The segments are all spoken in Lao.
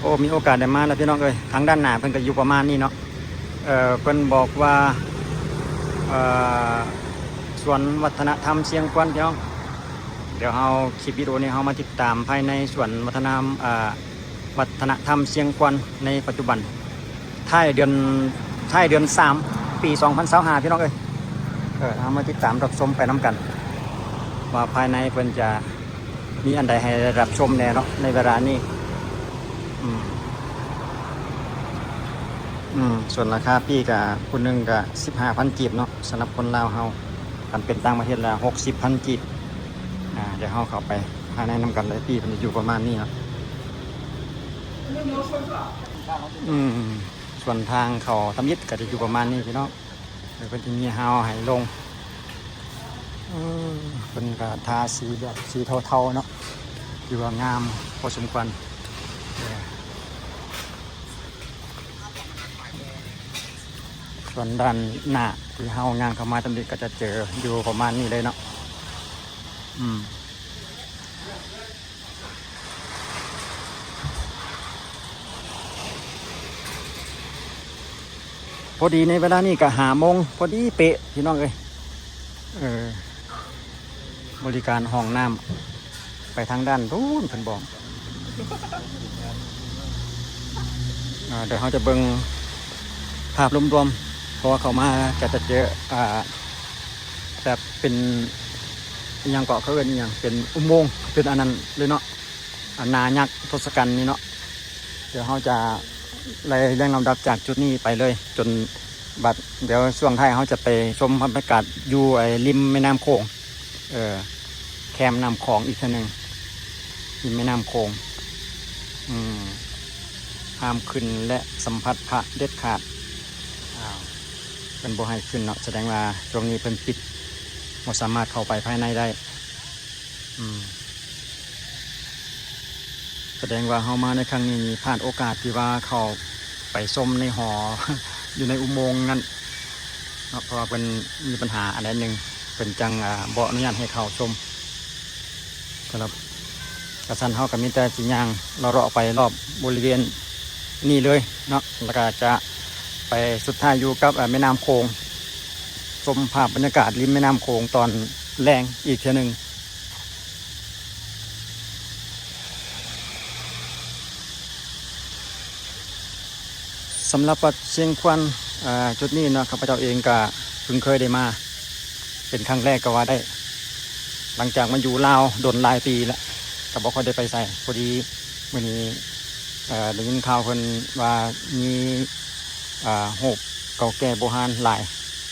ໂອ້ ມີໂອກາດໄດ້ມາແລ້ວພີ່ນ້ອງເອີຍ. ທາງດ້ານໜ້າເພິ່ນກໍຢູ່ປະມານນີ້ເນາະ. ເອີ ເພິ່ນບອກວ່າ ເອີ ສວນວັດທະນະທຳຊຽງຄວນພີ່ນ້ອງ. ດຽວເຮົາ ຄລິບວິດີໂອນີ້ເຮົາມາຕິດຕາມພາຍໃນສວນວັດທະນະທຳ ເອີ ວັດທະນະທຳຊຽງຄວນໃນປັດຈຸບັນ ທ້າຍເດືອນ ທ້າຍເດືອນສາມ ປີສອງພັນຊາວຫ້າ ພີ່ນ້ອງເອີຍ. ເອີ ເຮົາມາຕິດຕາມຮັບຊົມໄປນຳກັນ ວ່າພາຍໃນເພິ່ນຈະ ມີອັນໃດໃຫ້ໄດ້ຮັບຊົມແດ່ເນາະໃນເວລານີ້. ອືມ ອືມ ສ່ວນລາຄາປີ້ກະຜູ້ໜຶ່ງກະສິບຫ້າພັນກີບເນາະ ສຳລັບຄົນລາວເຮົາ. ຄັນເປັນຕ່າງປະເທດລະຫົກສິບພັນກີບ. ອາ ດຽວເຮົາເຂົ້າໄປພາຍໃນນຳກັນເລີຍ. ປີ້ເພິ່ນຈະຢູ່ປະມານນີ້ເນາະ. ອືມ ສ່ວນທາງເຂົ້າທຳອິດກະຈະຢູ່ປະມານນີ້ພີ່ນ້ອງ. ເພິ່ນຈະມີຮາວໃຫ້ລົງ. ເອີ ເພິ່ນກະທາສີແບບສີເທົາໆເນາະ ຖືວ່າງາມພໍສົມຄວນ. ເອີ ສ່ວນດ້ານໜ້າທີ່ເຮົາຍ່າງເຂົ້າມາຕອນນີ້ກະຈະເຈີຢູ່ປະມານນີ້ເລີຍເນາະ. ອືມ ພໍດີໃນເວລານີ້ກະຫ້າໂມງພໍດີເປະພີ່ນ້ອງເອີຍ. ເອີ ບໍລິການຫ້ອງນ້ຳໄປທາງດ້ານພຸ້ນເພິ່ນບອກ. ອາ ດຽວເຮົາຈະເບິ່ງພາບລວມໆ ເພາະວ່າເຂົ້າມາກະຈະເຈີ ອາ ແບບເປັນ ອີ່ຫຍັງເກາະ ເຂົາເອີ້ນອີ່ຫຍັງ ເປັນອຸໂມງ ເປັນອັນນັ້ນເລີຍເນາະ ອາ ໜ້າຍັກທົດສະກັນນີ້ເນາະ. ດຽວເຮົາຈະໄລ່ລຽງລຳດັບຈາກຈຸດນີ້ໄປເລີຍ ຈົນບັດ ດຽວຊ່ວງທ້າຍເຮົາຈະໄປຊົມບັນຍາກາດຢູ່ ໄອ້ ລິມແມ່ນ້ຳໂຂງ ເອີ ແຄມນ້ຳຂອງອີກເທື່ອໜຶ່ງ ລິມແມ່ນ້ຳໂຂງ. ອືມ ຫ້າມຂຶ້ນ ແລະ ສຳຜັດພະເດັດຂາດ. ອ້າວ ເພິ່ນບໍ່ໃຫ້ຂຶ້ນເນາະ ສະແດງວ່າຊ່ວງນີ້ເພິ່ນປິດ ບໍ່ສາມາດເຂົ້າໄປພາຍໃນໄດ້. ອືມ ສະແດງວ່າເຮົາມາໃນຄັ້ງນີ້ນີ້ ພາດໂອກາດທີ່ວ່າເຂົ້າໄປຊົມໃນຫໍ ຢູ່ໃນອຸໂມງນັ້ນເນາະ ເພາະວ່າເພິ່ນມີບັນຫາອັນໃດໜຶ່ງ ເພິ່ນຈັ່ງ ອາ ບໍ່ອະນຸຍາດໃຫ້ເຂົ້າຊົມ. ສຳລັບ ກະຊັ້ນເຮົາກະມີແຕ່ຊິຍ່າງເລາະໆໄປລອບບໍລິເວນນີ້ເລີຍເນາະ ແລ້ວກະຈະໄປສຸດທ້າຍຢູ່ກັບ ອາ ແມ່ນ້ຳໂຂງ ຊົມພາບບັນຍາກາດລິມແມ່ນ້ຳໂຂງຕອນແລງອີກເທື່ອໜຶ່ງ. ສຳລັບວັດຊຽງຄວານ ເອີ ຈຸດນີ້ເນາະ ຂ້າພະເຈົ້າເອງກະເພິ່ງເຄີຍໄດ້ມາ ເປັນຄັ້ງແລກກໍວ່າໄດ້ ຫຼັງຈາກມາຢູ່ລາວດົນຫຼາຍປີແລ້ວ ກໍບໍ່ຄ່ອຍໄດ້ໄປໃສ. ພໍດີມື້ນີ້ ເອີ ໄດ້ຍິນຂ່າວເພິ່ນວ່າມີ ເອີ ຮູບເກົ່າແກ່ໂບຮານຫຼາຍ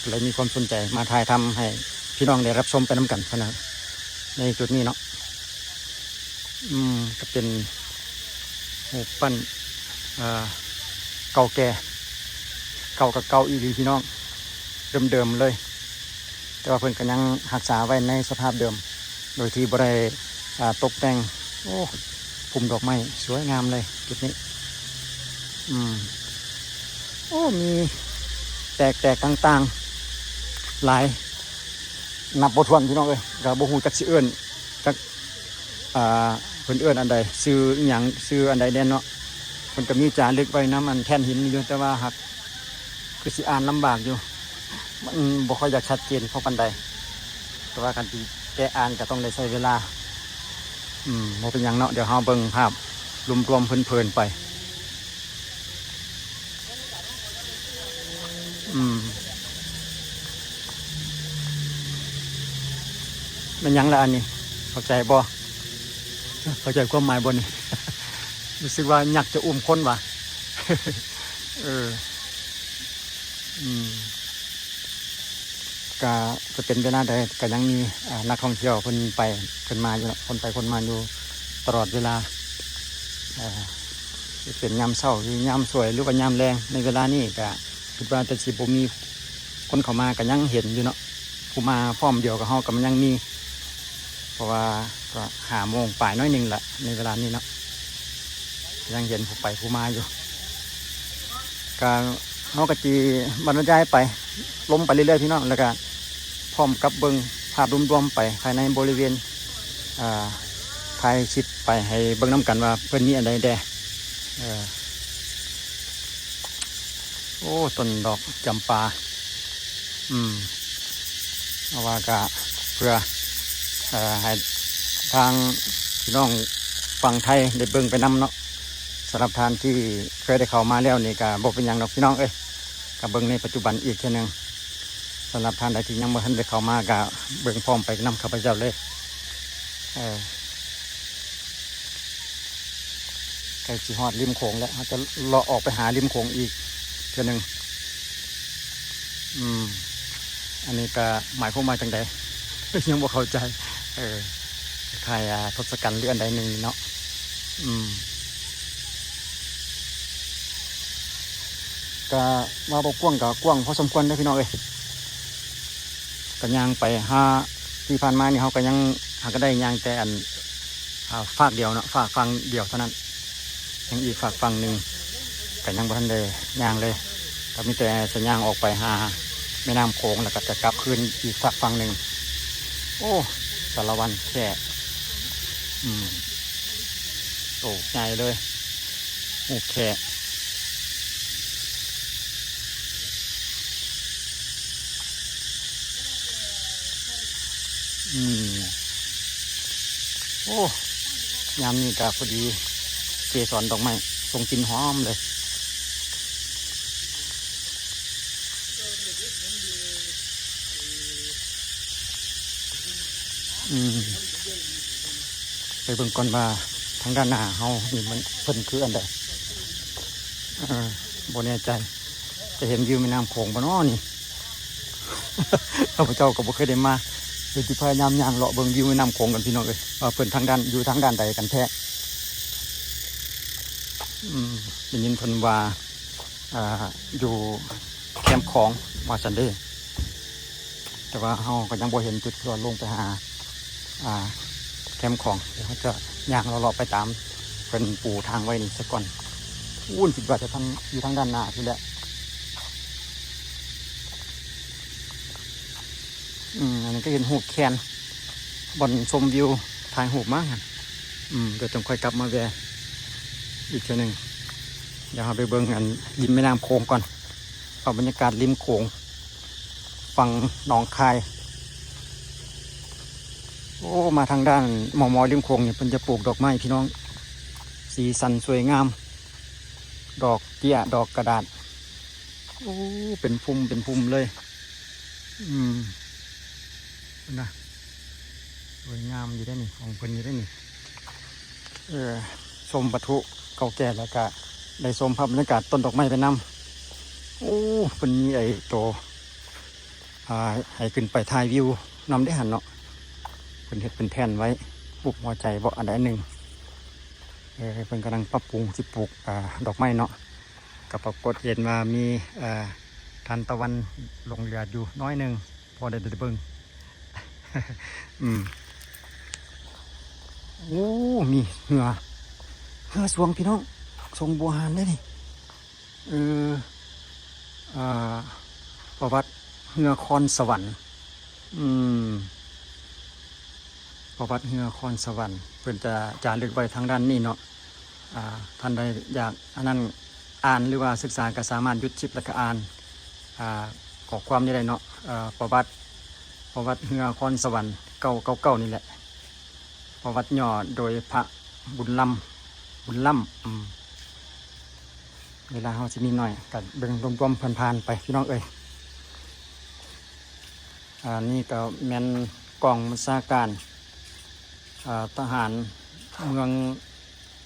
ກໍເລີຍມີຄວາມສົນໃຈມາຖ່າຍທຳໃຫ້ພີ່ນ້ອງໄດ້ຮັບຊົມໄປນຳກັນເທົ່ານັ້ນ ໃນຈຸດນີ້ເນາະ. ອືມ ກໍເປັນຮູບປັ້ນ ເອີ ເກົ່າແກ່ ເກົ່າກໍເກົ່າອີ່ຫຼີພີ່ນ້ອງ ເດີມໆເລີຍ ແຕ່ວ່າເພິ່ນກໍຍັງຮັກສາໄວ້ໃນສະພາບເດີມ ໂດຍທີ່ບໍ່ໄດ້ ອາ ຕົກແຕ່ງ. ໂອ້ ພຸ້ມດອກໄມ້ສວຍງາມເລີຍຈຸດນີ້. ອືມ ໂອ້ ມີແຕກໆຕ່າງໆຫຼາຍ ນັບບໍ່ຖ້ວນພີ່ນ້ອງເອີຍ ກໍບໍ່ຮູ້ຈັກຊິເອີ້ນຈັກ ອ່າ ເພິ່ນເອີ້ນອັນໃດ ຊື່ອີ່ຫຍັງ ຊື່ອັນໃດແດ່ເນາະ. ເພິ່ນກໍມີຈາລຶກໄວ້ນຳອັນແທ່ນຫີນນີ້ຢູ່ ແຕ່ວ່າຫາກຄືຊິອ່ານລຳບາກຢູ່ ມັນບໍ່ຄ່ອຍຢາກຊັດເຈນພໍປານໃດ ແຕ່ວ່າຄັນຊິແກະອ່ານກໍຕ້ອງໄດ້ໃຊ້ເວລາ. ອືມ ບໍ່ເປັນຫຍັງເນາະ ດຽວເຮົາເບິ່ງພາບລວມໆເພີນໆໄປ. ອືມ ແມ່ນຫຍັງລະອັນນີ້ ເຂົ້າໃຈບໍ່? ເຂົ້າໃຈຄວາມໝາຍບໍ່ນີ້? ຮູ້ສຶກວ່າຍັກຈະອຸ້ມຄົນຫວາ? ເອີ ອືມ ກະຈະເປັນເວລາໃດກະຍັງມີ ອ່າ ນັກທ່ອງທ່ຽວເພິ່ນໄປເພິ່ນມາຢູ່ເນາະ ຄົນໄປຄົນມາຢູ່ຕະຫຼອດເວລາ ເອີ ເປັນຍາມເຊົ້າ ຫຼື ຍາມສວຍ ຫຼືວ່າຍາມແລງ. ໃນເວລານີ້ກະຄິດວ່າແຕ່ຊິບໍ່ມີຄົນເຂົ້າມາ ກະຍັງເຫັນຢູ່ເນາະ ຜູ້ມາພ້ອມດຽວກັບເຮົາກະມັນຍັງມີ ເພາະວ່າກະຫ້າໂມງປາຍໜ້ອຍໜຶ່ງລະ ໃນເວລານີ້ເນາະ ຍັງເຫັນຜູ້ໄປຜູ້ມາຢູ່. ກະ ເຮົາກະຊິບັນຍາຍໄປ ລົມໄປເລື້ອຍໆ ພີ່ນ້ອງ ແລ້ວກະພ້ອມກັບເບິ່ງພາບລວມໆໄປພາຍໃນບໍລິເວນ ອ່າ ຖ່າຍຄລິບໄປໃຫ້ເບິ່ງນຳກັນວ່າເພິ່ນມີອັນໃດແດ່. ເອີ ໂອ້ ຕົ້ນດອກຈຳປາ ອືມ ເພາະວ່າກະເພື່ອ ເອີ ໃຫ້ທາງພີ່ນ້ອງຝັ່ງໄທໄດ້ເບິ່ງໄປນຳເນາະ. ສຳລັບທ່ານທີ່ເຄີຍໄດ້ເຂົ້າມາແລ້ວນີ້ກະບໍ່ເປັນຫຍັງດອກພີ່ນ້ອງເອີຍ, ກະເບິ່ງໃນປັດຈຸບັນອີກເທື່ອໜຶ່ງ. ສຳລັບທ່ານໃດທີ່ຍັງບໍ່ທັນໄດ້ເຂົ້າມາ ກະເບິ່ງພ້ອມໄປນຳຂ້າພະເຈົ້າເລີຍ. ເອີ ໃກ້ຊິຮອດລິມໂຂງແລ້ວ, ເຮົາຈະເລາະອອກໄປຫາລິມໂຂງອີກເທື່ອໜຶ່ງ. ອືມ ອັນນີ້ກະໝາຍຄວາມວ່າຈັ່ງໃດ? ຍັງບໍ່ເຂົ້າໃຈ. ເອີ ຄ້າຍໆ ອາ ທົດສະກັນ ຫຼື ອັນໃດໜຶ່ງນີ້ເນາະ. ອືມ ກະວ່າບໍ່ກວ້າງ ກະກວ້າງພໍສົມຄວນເດ້ພີ່ນ້ອງເອີຍ. ກະຍ່າງໄປຫາ ທີ່ຜ່ານມານີ້ເຮົາກະຍັງ ຫາກະໄດ້ຍ່າງແຕ່ອັນ ອາ ຟາກດຽວເນາະ, ຟາກຝັ່ງດຽວເທົ່ານັ້ນ, ຍັງອີກຟາກຝັ່ງໜຶ່ງກະຍັງບໍ່ທັນໄດ້ຍ່າງເລີຍ. ກະມີແຕ່ຈະຍ່າງອອກໄປຫາແມ່ນ້ຳໂຂງ ແລ້ວກະຈະກັບຄືນອີກຟາກຝັ່ງໜຶ່ງ. ໂອ້ ສາລະວັນແຂ້ ອືມ ໂຕໃຫຍ່ເລີຍ ໂອເຄ. ອືມ ໂອ້ ຍາມນີ້ກະພໍດີ ເກສອນດອກໄມ້ສົ່ງກິ່ນຫອມເລີຍ. ອືມ ໄປເບິ່ງກ່ອນວ່າທາງດ້ານໜ້າເຮົານີ້ມັນ ເພິ່ນຄືອັນໃດ. ເອີ ບໍ່ແນ່ໃຈ ຈະເຫັນວິວແມ່ນ້ຳໂຂງບໍ່ນໍນີ້? ຂ້າພະເຈົ້າກໍບໍ່ເຄີຍໄດ້ມາ, ເດີຊິພະຍາຍາມຍ່າງເລາະເບິ່ງວິວແມ່ນ້ຳໂຂງກັນພີ່ນ້ອງເອີຍ ວ່າເພິ່ນທາງດ້ານ ຢູ່ທາງດ້ານໃດກັນແທ້. ອືມ ໄດ້ຍິນເພິ່ນວ່າ ອ່າ ຢູ່ແຄມຂອງວ່າຊັ້ນເດ້. ແຕ່ວ່າເຮົາກໍຍັງບໍ່ເຫັນຈຸດທີ່ວ່າລົງໄປຫາ ອ່າ ແຄມຂອງ. ດຽວເຮົາຈະຍ່າງເລາະໆໄປຕາມເພິ່ນປູທາງໄວ້ນີ້ສາກ່ອນ. ອູ້ນ ຄິດວ່າຈະທາງ ຢູ່ທາງດ້ານໜ້າພຸ້ນແຫຼະ. ອືມ ອັນນີ້ກໍເຫັນຮູບແຄນ ບ່ອນຊົມວິວ ຖ່າຍຮູບມາຫັ້ນ. ອືມ ດຽວຈັ່ງຄ່ອຍກັບມາແວ່ອີກເທື່ອໜຶ່ງ. ດຽວເຮົາໄປເບິ່ງອັນລິມແມ່ນ້ຳໂຂງກ່ອນ. ພາບບັນຍາກາດລິມໂຂງ ຝັ່ງໜອງຄາຍ. ໂອ້ ມາທາງດ້ານໝໍ່ໆລິມໂຂງນີ້ ເພິ່ນຈະປູກດອກໄມ້ພີ່ນ້ອງ ສີສັນສວຍງາມ ດອກເຈ້ຍ ດອກກະດາດ. ໂອ້ ເປັນພຸ່ມເປັນພຸ່ມເລີຍ. ອືມ ເບິ່ງນະ ສວຍງາມຢູ່ເດ້ນີ້ ຂອງເພິ່ນຢູ່ເດ້ນີ້. ເອີ ຊົມວັດຖຸເກົ່າແກ່ ແລ້ວກະໄດ້ຊົມພາບບັນຍາກາດຕົ້ນດອກໄມ້ໄປນຳ. ໂອ້ ເພິ່ນມີໄອ້ໂຕ ອ່າ ໃຫ້ຂຶ້ນໄປຖ່າຍວິວນຳເດ້ຫັ້ນເນາະ. ເພິ່ນເຮັດເປັນແທ່ນໄວ້ ຮູບຫົວໃຈເບາະ ອັນໃດອັນໜຶ່ງ. ເອີ ເພິ່ນກຳລັງປັບປຸງ ຊິປູກ ອ່າ ດອກໄມ້ເນາະ. ກໍປາກົດເຫັນວ່າມີ ເອີ ທານຕະວັນຫຼົງເຫຼືອຢູ່ໜ້ອຍໜຶ່ງ ພໍໄດ້ ໄດ້ເບິ່ງ. ອືມ ໂອ້ ມີເຮືອ ເຮືອຊ່ວງພີ່ນ້ອງ ສົ່ງບົວຫານເດ້ນີ້. ເອີ ອ່າ ປະຫວັດເຮືອຄອນສະຫວັນ. ອືມ ປະຫວັດເຮືອຄອນສະຫວັນ ເພິ່ນຈະຈາລຶກໄວ້ທາງດ້ານນີ້ເນາະ. ອ່າ ທ່ານໃດຢາກອັນນັ້ນ ອ່ານ ຫຼືວ່າສຶກສາ ກໍສາມາດຢຸດຄລິບແລ້ວກໍອ່ານ ອ່າ ຂໍ້ຄວາມນີ້ໄດ້ເນາະ. ເອີ ປະຫວັດ ປະຫວັດເຮືອຄອນສະຫວັນເກົ້າເກົ້າເກົ້ານີ້ແຫຼະ. ປະຫວັດຫຍໍ້ໂດຍພະບຸນລຳ ບຸນລຳ. ອືມ ເວລາເຮົາຊິມີໜ້ອຍ ກໍເບິ່ງລວມໆຜ່ານໆໄປພີ່ນ້ອງເອີຍ. ອັນນີ້ກໍແມ່ນກອງບັນຊາການ ອ່າ ທະຫານເມືອງ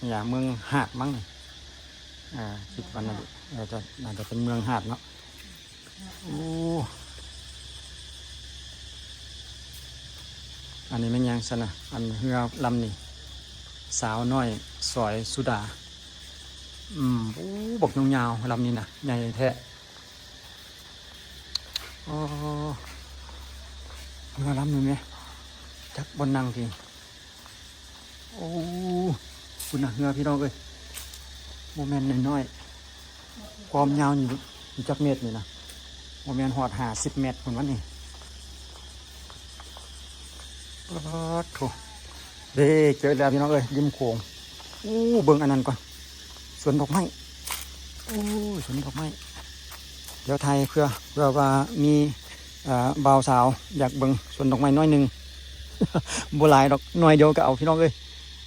ຫຍັງ ເມືອງຫາດມັ້ງ. ອ່າ ຄິດວ່າໜ້າຈະ ໜ້າຈະເປັນເມືອງຫາດເນາະ. ໂອ້ ອັນນີ້ແມ່ນຫຍັງຊັ້ນນະ? ອັນເຮືອລຳນີ້ ສາວນ້ອຍສອຍສຸດາ. ອືມ ໂອ້ ບັກຍາວໆ ລຳນີ້ນະ ໃຫຍ່ແທ້. ອໍ ເຮືອລຳນີ້ແມະ ຈັກບ່ອນນັ່ງຕິ. ໂອ້ ພຸ້ນນະເຮືອພີ່ນ້ອງເອີຍ ບໍ່ແມ່ນນ້ອຍໆ. ຄວາມຍາວນີ້ ຈັກເມັດນີ້ນະ? ບໍ່ແມ່ນຮອດຫ້າສິບເມັດພຸ້ນວະນີ້. ປາດໂທ້ ເດ້ ເຈີແລ້ວພີ່ນ້ອງເອີຍ ລິມໂຂງ. ໂອ້ ເບິ່ງອັນນັ້ນກ່ອນ ສວນດອກໄມ້ ໂອ້ຍ ສວນດອກໄມ້ ດຽວຖ່າຍເພື່ອ ເພື່ອວ່າມີ ເອີ ບ່າວສາວຢາກເບິ່ງສວນດອກໄມ້ໜ້ອຍໜຶ່ງ ບໍ່ຫຼາຍດອກ ໜ້ອຍດຽວກໍເອົາ ພີ່ນ້ອງເອີຍ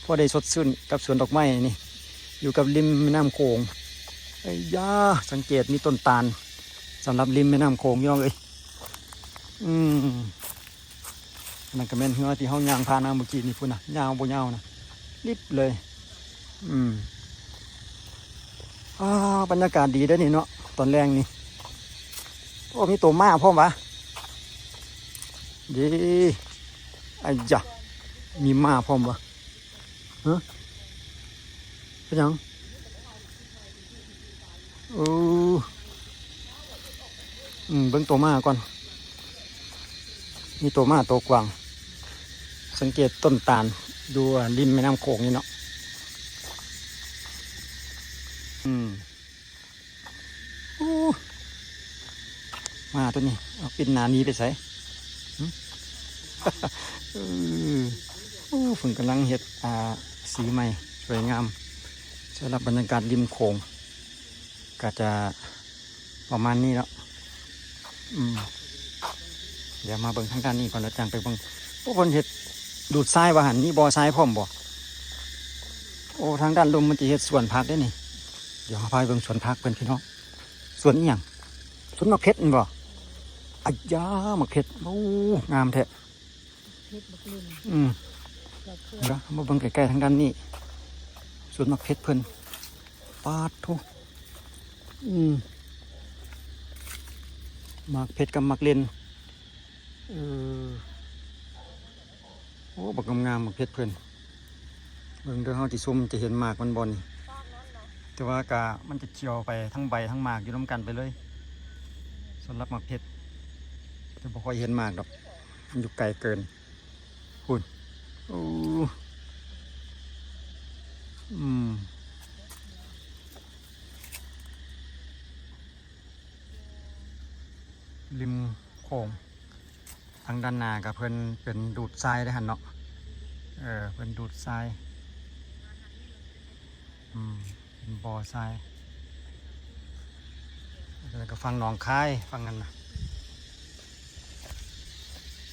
ພໍໄດ້ສົດຊື່ນກັບສວນດອກໄມ້ນີ້ ຢູ່ກັບລິມແມ່ນ້ຳໂຂງ. ເອີຍຢາ ສັງເກດມີຕົ້ນຕານ ສຳລັບລິມແມ່ນ້ຳໂຂງ ພີ່ນ້ອງເອີຍ. ອືມ ອັນນັ້ນກໍແມ່ນເຮືອທີ່ເຮົາຍ່າງຜ່ານມາເມື່ອກີ້ນີ້ພຸ້ນນະ ຍາວບໍ່ຍາວນະ ລິບເລີຍ. ອືມ ອ່າ ບັນຍາກາດດີເດ້ນີ້ເນາະ ຕອນແລງນີ້. ໂອ້ ມີໂຕມ້າພ້ອມຫວາ ເດ້ ອາຢາ ມີມ້າພ້ອມຫວາ. ຮະ ເປັນຫຍັງ? ໂອ້ ອືມ ເບິ່ງໂຕມ້າກ່ອນ ມີໂຕມ້າໂຕກວາງ. ສັງເກດຕົ້ນຕານຢູ່ ອ່າ ລິມແມ່ນ້ຳໂຂງນີ້ເນາະ. ອືມ ໂອ້ ມ້າໂຕນີ້ ເອົາປິ່ນໜ້າໜີໄປໃສ? ຫຶ ເອີ ໂອ້ ເພິ່ນກຳລັງເຮັດ ອ່າ ສີໃໝ່ ສວຍງາມ. ສຳລັບບັນຍາກາດລິມໂຂງ ກໍຈະປະມານນີ້ເນາະ. ອືມ ດຽວມາເບິ່ງທາງດ້ານນີ້ກ່ອນ ແລ້ວຈັ່ງໄປເບິ່ງ. ໂອ້ ເພິ່ນເຮັດດູດຊາຍວ່າຫັ້ນ ມີບໍ່ຊາຍພ້ອມບໍ່? ໂອ້ ທາງດ້ານລຸ່ມມັນຈະເຮັດສວນຜັກເດ້ນີ້. ດຽວເຮົາພາໄປເບິ່ງສວນຜັກເພິ່ນ ພີ່ນ້ອງ. ສວນອີ່ຫຍັງ? ສວນໝາກເຜັດແມ່ນບໍ່? ອາຢາ ໝາກເຜັດ ໂອ້ ງາມແທ້. ເຜັດບັກເຫຼັ້ນ ອືມ ດຽວເຮົາມາເບິ່ງໃກ້ໆທາງດ້ານນີ້ ສວນໝາກເຜັດເພິ່ນ. ປາດໂທ້ ອືມ ໝາກເຜັດກັບໝາກເຫຼັ້ນ ເອີ ໂອ້ ບັກງາມໆ ໝາກເຜັດເພິ່ນ. ເບິ່ງເດີ ເຮົາຊິຊຸ່ມຈະເຫັນໝາກມັນບໍ່ນີ້. ແຕ່ວ່າກະມັນຈະຂຽວໄປທັງໃບທັງໝາກຢູ່ນຳກັນໄປເລີຍ. ສຳລັບໝາກເຜັດ ຈະບໍ່ຄ່ອຍເຫັນໝາກດອກ ມັນຢູ່ໄກເກີນ. ພຸ້ນ ໂອ້ ອືມ ລິມໂຂງ ທາງດ້ານໜ້າກໍເພິ່ນເປັນດູດຊາຍເດ້ຫັ້ນເນາະ. ເອີ ເພິ່ນດູດຊາຍ ອືມ ເປັນບໍ່ຊາຍ ແລ້ວກໍຝັ່ງໜອງຄາຍ ຝັ່ງນັ້ນນະ.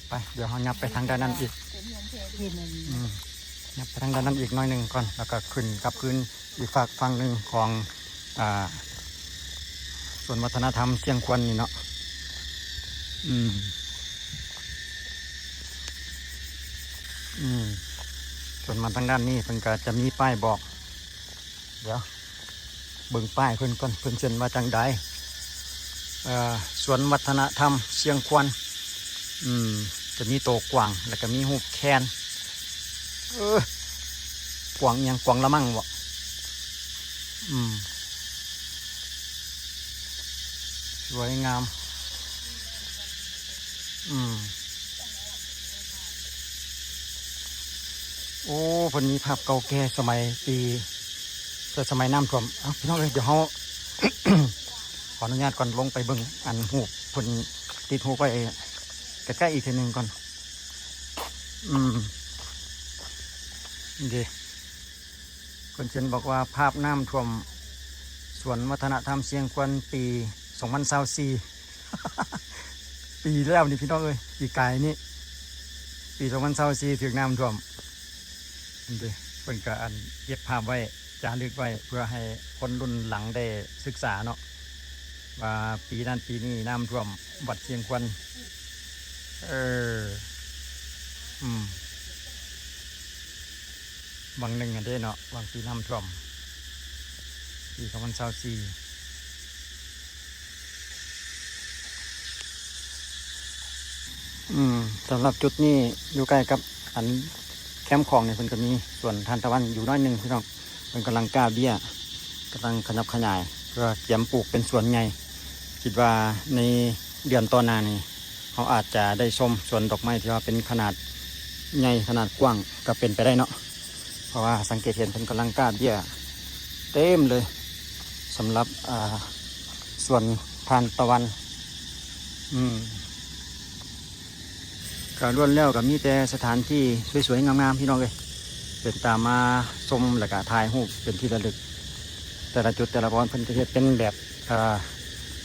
ໄປ ດຽວເຮົາຫຍັບໄປທາງດ້ານນັ້ນອີກ ເຫັນອັນນີ້ ອືມ ຫຍັບໄປທາງດ້ານນັ້ນອີກໜ້ອຍໜຶ່ງກ່ອນ ແລ້ວກໍຂຶ້ນກັບຄືນ ອີກຟາກຝັ່ງໜຶ່ງຂອງ ອ່າ ສວນວັດທະນະທຳຊຽງຂວັນນີ້ເນາະ. ອືມ ອືມ ສ່ວນມາທາງດ້ານນີ້ເພິ່ນກໍຈະມີປ້າຍບອກ ດຽວເບິ່ງປ້າຍເພິ່ນກ່ອນ ເພິ່ນເຊັນວ່າຈັ່ງໃດ? ເອີ ສວນວັດທະນະທຳຊຽງຂວັນ ອືມ ຈະມີໂຕກວາງ ແລ້ວກໍມີຮູບແຄນ ເອີ ກວາງອີ່ຫຍັງ ກວາງລະມັ່ງບໍ? ອືມ ສວຍງາມ ອືມ ໂອ້ ເພິ່ນມີພາບເກົ່າແກ່ສະໄໝປີ ແຕ່ສະໄໝນ້ຳຖ້ວມ. ເອົ້າ ພີ່ນ້ອງເອີຍ ດຽວເຮົາ ຂໍອະນຸຍາດກ່ອນ ລົງໄປເບິ່ງອັນຮູບ ເພິ່ນຕິດຮູບໄວ້ໃກ້ໆອີກເທື່ອໜຶ່ງກ່ອນ. ອືມ ນີ້ເດ້ ເພິ່ນເຊັນບອກວ່າ ພາບນ້ຳຖ້ວມສວນວັດທະນະທຳຊຽງຂວັນປີສອງພັນຊາວສີ່ ປີແລ້ວນີ້ພີ່ນ້ອງເອີຍ ປີກາຍນີ້ ປີສອງພັນຊາວສີ່ ຖືກນ້ຳຖ້ວມ. ນີ້ເດ້ ເພິ່ນກໍອັນເກັບພາບໄວ້ ຈາລຶກໄວ້ ເພື່ອໃຫ້ຄົນລຸ້ນຫຼັງໄດ້ສຶກສາເນາະ ວ່າປີນັ້ນປີນີ້ນ້ຳຖ້ວມວັດຊຽງຂວັນ. ເອີ ອືມ ຫວ່າງໜຶ່ງຫັ້ນເດ້ເນາະ ຫວ່າງປີນ້ຳຖ້ວມປີສອງພັນຊາວສີ່. ອືມ ສຳລັບຈຸດນີ້ຢູ່ໃກ້ກັບອັນແຄມຂອງນີ້ ເພິ່ນກໍມີສວນທານຕະວັນຢູ່ໜ້ອຍໜຶ່ງພີ່ນ້ອງ. ເພິ່ນກຳລັງກ້າເບ້ຍ ກຳລັງຂະຫຍັບຂະຫຍາຍ ເພື່ອກຽມປູກເປັນສວນໃຫຍ່. ຄິດວ່າໃນເດືອນຕໍ່ໜ້ານີ້ ເຮົາອາດຈະໄດ້ຊົມສວນດອກໄມ້ທີ່ວ່າເປັນຂະໜາດໃຫຍ່ ຂະໜາດກວ້າງກໍເປັນໄປໄດ້ເນາະ ເພາະວ່າສັງເກດເຫັນເພິ່ນກຳລັງກ້າເບ້ຍເຕັມເລີຍ ສຳລັບ ອ່າ ສວນທານຕະວັນ. ອືມ ກໍລ້ວນແລ້ວກໍມີແຕ່ສະຖານທີ່ສວຍໆງາມໆ ພີ່ນ້ອງເອີຍ ເປັນຕາມາຊົມ ແລ້ວກໍຖ່າຍຮູບເປັນທີ່ລະລຶກ. ແຕ່ລະຈຸດແຕ່ລະບ່ອນເພິ່ນຈະເຮັດເປັນແບບ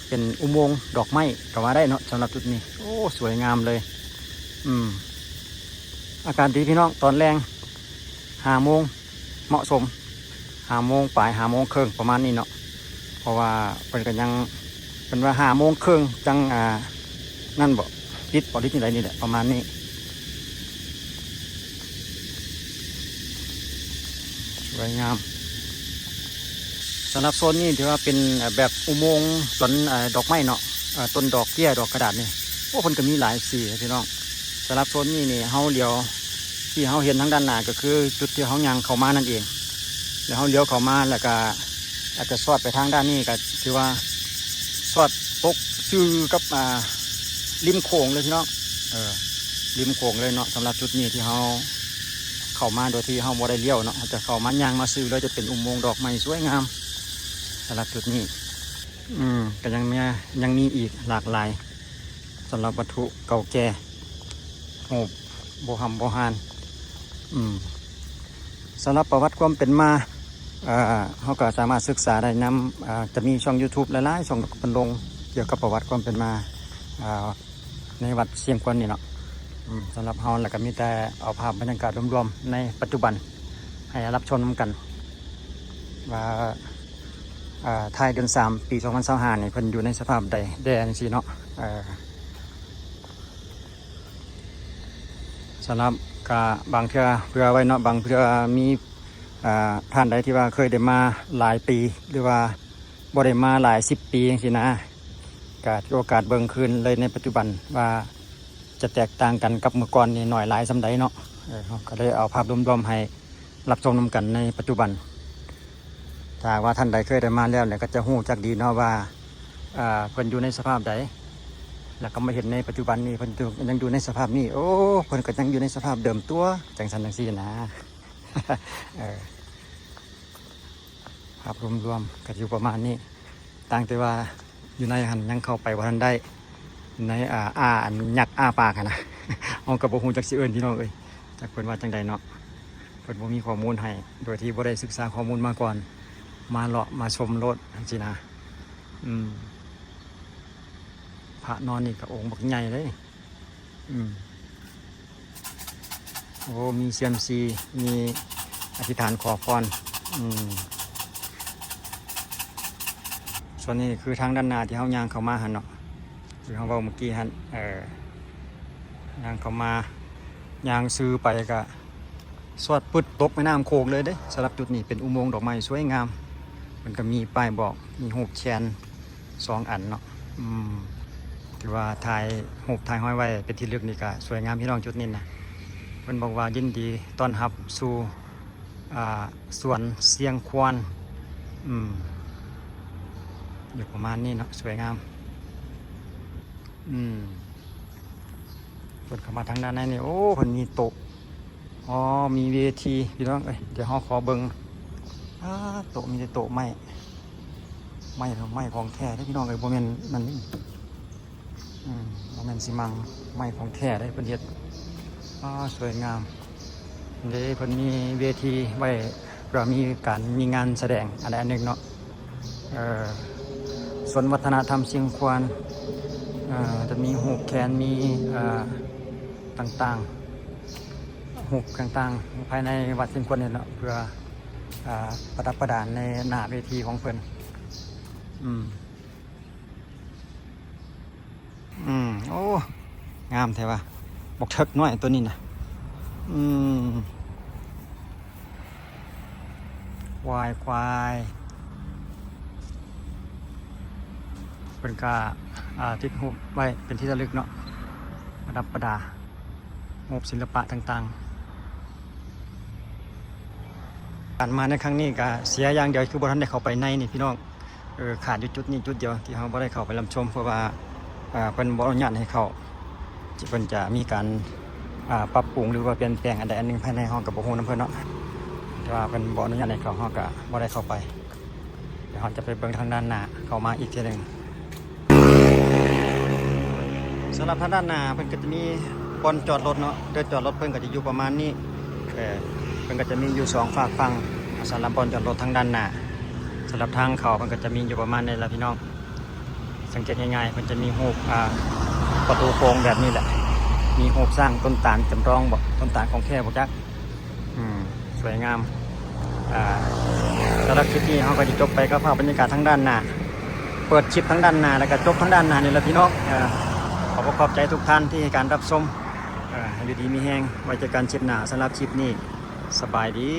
ເປັນອຸໂມງດອກໄມ້ກໍວ່າໄດ້ເນາະ. ສຳລັບຈຸດນີ້ ໂອ້ ສວຍງາມເລີຍ. ອືມ ອາກາດດີພີ່ນ້ອງ ຕອນແລງ ຫ້າໂມງ ເໝາະສົມ ຫ້າໂມງປາຍ ຫ້າໂມງເຄິ່ງ ປະມານນີ້ເນາະ. ເພາະວ່າເພິ່ນກໍຍັງ ເພິ່ນວ່າຫ້າໂມງເຄິ່ງ ຈັ່ງ ອ່າ ນັ້ນບໍ ປິດບໍ ຫຼືຈັ່ງໃດນີ້ແຫຼະ ປະມານນີ້. ສວຍງາມ. ສຳລັບໂຊນນີ້ຖືວ່າເປັນ ເອີ ແບບອຸໂມງສວນ ເອີ ດອກໄມ້ເນາະ, ເອີ ຕົ້ນດອກເກ້ຍ ດອກກະດາດນີ້. ໂອ້ ເພິ່ນກໍມີຫຼາຍສີພີ່ນ້ອງ. ສຳລັບໂຊນນີ້ນີ້ ເຮົາຫຼຽວ ທີ່ເຮົາເຫັນທາງດ້ານໜ້າກໍຄືຈຸດທີ່ເຮົາຍ່າງເຂົ້າມານັ້ນເອງ. ແລ້ວເຮົາຫຼຽວເຂົ້າມາ ແລ້ວກໍອາດຈະສອດໄປທາງດ້ານນີ້ ກໍຖືວ່າສອດຕົກຊື່ກັບ ອ່າ ລິມໂຂງເລີຍພີ່ນ້ອງ. ເອີ ລິມໂຂງເລີຍເນາະ. ສຳລັບຈຸດນີ້ທີ່ເຮົາເຂົ້າມາໂດຍທີ່ເຮົາບໍ່ໄດ້ລ້ຽວເນາະ, ເຮົາຈະເຂົ້າມາຍ່າງມາຊື່ເລີຍ, ຈະເປັນອຸໂມງດອກໄມ້ສວຍງາມ. ສຳລັບຈຸດນີ້ ອືມ ກໍຍັງມີ ຍັງມີອີກຫຼາກຫຼາຍ ສຳລັບວັດຖຸເກົ່າແກ່ ຮູບໂບຮຳໂບຮານ. ອືມ ສຳລັບປະຫວັດຄວາມເປັນມາ ເອີ ເຮົາກໍສາມາດສຶກສາໄດ້ນຳ ເອີ ຈະມີຊ່ອງ YouTube ຫຼາຍໆ ຊ່ອງເພິ່ນລົງກ່ຽວກັບປະຫວັດຄວາມເປັນມາ ເອີ ໃນວັດຊຽງຄວນນີ້ເນາະ. ອືມ ສຳລັບເຮົາແລ້ວກໍມີແຕ່ເອົາພາບບັນຍາກາດລວມໆໃນປັດຈຸບັນໃຫ້ຮັບຊົມນຳກັນວ່າ ເອີ ທ້າຍເດືອນສາມ ປີສອງພັນຊາວຫ້ານີ້ ເພິ່ນຢູ່ໃນສະພາບໃດແດ່ຈັ່ງຊີ້ເນາະ. ເອີ ສຳລັບກະບາງເທື່ອເຜື່ອໄວ້ເນາະ, ບາງເທື່ອມີ ເອີ ທ່ານໃດທີ່ວ່າເຄີຍໄດ້ມາຫຼາຍປີ ຫຼືວ່າບໍ່ໄດ້ມາຫຼາຍສິບປີຈັ່ງຊີ້ນະ, ກະຖືໂອກາດເບິ່ງຄືນເລີຍໃນປັດຈຸບັນວ່າຈະແຕກຕ່າງກັນກັບເມື່ອກ່ອນນີ້ໜ້ອຍຫຼາຍສ່ຳໃດເນາະ. ເອີ ເຮົາກໍເລີຍເອົາພາບລວມໆໃຫ້ ຮັບຊົມນຳກັນໃນປັດຈຸບັນ. ຖ້າຫາກວ່າທ່ານໃດເຄີຍໄດ້ມາແລ້ວ ແລ້ວກໍຈະຮູ້ຈັກດີເນາະວ່າ ເອີ ເພິ່ນຢູ່ໃນສະພາບໃດ, ແລ້ວກໍມາເຫັນໃນປັດຈຸບັນນີ້ ເພິ່ນຢູ່ ຍັງຢູ່ໃນສະພາບນີ້. ໂອ້ ເພິ່ນກໍຍັງຢູ່ໃນສະພາບເດີມຕົວະ ຈັ່ງຊັ້ນຈັ່ງຊີ້ນະ. ເອີ ພາບລວມໆກໍຢູ່ປະມານນີ້, ຕ່າງແຕ່ວ່າ ຢູ່ໃນຫັ້ນຍັງເຂົ້າໄປບໍ່ທັນໄດ້. ໃນ ອ່າ ອ້າ ອັນຍັກອ້າປາກຫັ້ນນະ, ເຮົາກໍບໍ່ຮູ້ຈັກຊິເອີ້ນ ພີ່ນ້ອງເອີຍ, ຈັກເພິ່ນວ່າຈັ່ງໃດເນາະ. ເພິ່ນບໍ່ມີຂໍ້ມູນໃຫ້ ໂດຍທີ່ບໍ່ໄດ້ສຶກສາຂໍ້ມູນມາກ່ອນ, ມາເລາະມາຊົມໂລດຈັ່ງຊີ້ນະ. ອືມ ພະນອນນີ້ກໍອົງບັກໃຫຍ່ເດ້. ອືມ ໂອ້ ມີຊຽມຊີ ມີອະທິຖານຂໍພອນ. ອືມ ສ່ວນນີ້ຄືທາງດ້ານໜ້າທີ່ເຮົາຍ່າງເຂົ້າມາຫັ້ນເນາະ, ທີ່ເຮົາເວົ້າເມື່ອກີ້ຫັ້ນ. ເອີ ຍ່າງເຂົ້າມາ ຍ່າງຊື່ໄປກະສອດປຶດຕົກແມ່ນ້ຳໂຂງເລີຍເດ້. ສຳລັບຈຸດນີ້ເປັນອຸໂມງດອກໄມ້ສວຍງາມ, ເພິ່ນກໍມີປ້າຍບອກ ມີຮູບແຄນ ສອງອັນເນາະ. ອືມ ຖືວ່າຖ່າຍຮູບຖ່າຍຮອຍໄວ້ເປັນທີ່ລະລຶກນີ້ກະສວຍງາມ ພີ່ນ້ອງ. ຈຸດນີ້ນະ ເພິ່ນບອກວ່າຍິນດີຕ້ອນຮັບສູ່ ອ່າ ສວນຊຽງຄວານ. ອືມ ຢູ່ປະມານນີ້ເນາະ ສວຍງາມ. ອືມ ເພິ່ນເຂົ້າມາທາງດ້ານໃນນີ້ ໂອ້ ເພິ່ນມີໂຕະ ອໍ ມີເວທີ ພີ່ນ້ອງເອີຍ. ດຽວເຮົາຂໍເບິ່ງ ອາ ໂຕະ ມີແຕ່ໂຕະໄມ້ ໄມ້ ໄມ້ຂອງແທ້ເດ້ ພີ່ນ້ອງເອີຍ, ບໍ່ແມ່ນນັ້ນເດ້. ອືມ ບໍ່ແມ່ນຊິມັງ, ໄມ້ຂອງແທ້ເດ້ ເພິ່ນເຮັດ. ອາ ສວຍງາມເດ້. ເພິ່ນມີເວທີໄວ້ ເພື່ອມີການ ມີງານສະແດງອັນໃດອັນໜຶ່ງເນາະ. ເອີ ສວນວັດທະນະທຳຊຽງຄວານ ເອີ ຈະມີຮູບແຄນ ມີ ເອີ ຕ່າງໆ ຮູບຕ່າງໆ ພາຍໃນວັດຊຽງຄວານນີ້ເນາະ ເພື່ອ ເອີ ປະດັບປະດາໃນໜ້າເວທີຂອງເພິ່ນ. ອືມ ອືມ ໂອ້ ງາມແທ້ວ່າ ບັກເຖິກນ້ອຍໂຕນີ້ນະ. ອືມ ຄວາຍ ຄວາຍ ເພິ່ນກະ ອ່າ ຕິດຮູບໄວ້ເປັນທີ່ລະລຶກເນາະ, ປະດັບປະດາ ຮູບສິລະປະຕ່າງໆ. ການມາໃນຄັ້ງນີ້ກະເສຍຢ່າງດຽວ ຄືບໍ່ທັນໄດ້ເຂົ້າໄປໃນນີ້ ພີ່ນ້ອງ. ເອີ ຂາດຢູ່ຈຸດນີ້ຈຸດດຽວທີ່ເຮົາບໍ່ໄດ້ເຂົ້າໄປລຳຊົມ ເພາະວ່າ ເອີ ເພິ່ນບໍ່ອະນຸຍາດໃຫ້ເຂົ້າ. ເພິ່ນຈະມີການ ອ່າ ປັບປຸງ ຫຼືວ່າປ່ຽນແປງອັນໃດອັນໜຶ່ງພາຍໃນ ເຮົາກໍບໍ່ຮູ້ນຳເພິ່ນເນາະ, ແຕ່ວ່າເພິ່ນບໍ່ອະນຸຍາດໃຫ້ເຂົ້າ ເຮົາກໍບໍ່ໄດ້ເຂົ້າໄປ. ດຽວເຮົາຈະໄປເບິ່ງທາງດ້ານໜ້າເຂົ້າມາອີກເທື່ອໜຶ່ງ. ສຳລັບທາງດ້ານໜ້າເພິ່ນກໍຈະມີບ່ອນຈອດລົດເນາະ, ເດີ່ນຈອດລົດເພິ່ນກໍຈະຢູ່ປະມານນີ້. ເອີ ເພິ່ນກໍຈະມີຢູ່ສອງຟາກຝັ່ງ ສຳລັບບ່ອນຈອດລົດທາງດ້ານໜ້າ. ສຳລັບທາງເຂົ້າ ມັນກໍຈະມີຢູ່ປະມານນີ້ແຫຼະພີ່ນ້ອງ. ສັງເກດງ່າຍໆ ມັນຈະມີຮູບ ອ່າ ປະຕູໂຂງແບບນີ້ແຫຼະ. ມີຮູບຊ້າງຕົ້ນຕານຈຳລອງບໍ ຕົ້ນຕານຂອງແທ້ບໍ່ຈັກ. ອືມ ສວຍງາມ. ອ່າ ສຳລັບຄລິບນີ້ເຮົາກໍຈະຈົບໄປກັບພາບບັນຍາກາດທາງດ້ານໜ້າ. ເປີດຄລິບທາງດ້ານໜ້າ ແລ້ວກໍຈົບທາງດ້ານໜ້ານີ້ແຫຼະພີ່ນ້ອງ. ເອີ ຂໍຂອບໃຈທຸກທ່ານທີ່ໃຫ້ການຮັບຊົມ. ເອີ ຢູ່ດີມີແຮງ ໄວ້ເຈີກັນຄລິບໜ້າ. ສຳລັບຄລິບນີ້ ສະບາຍດີ.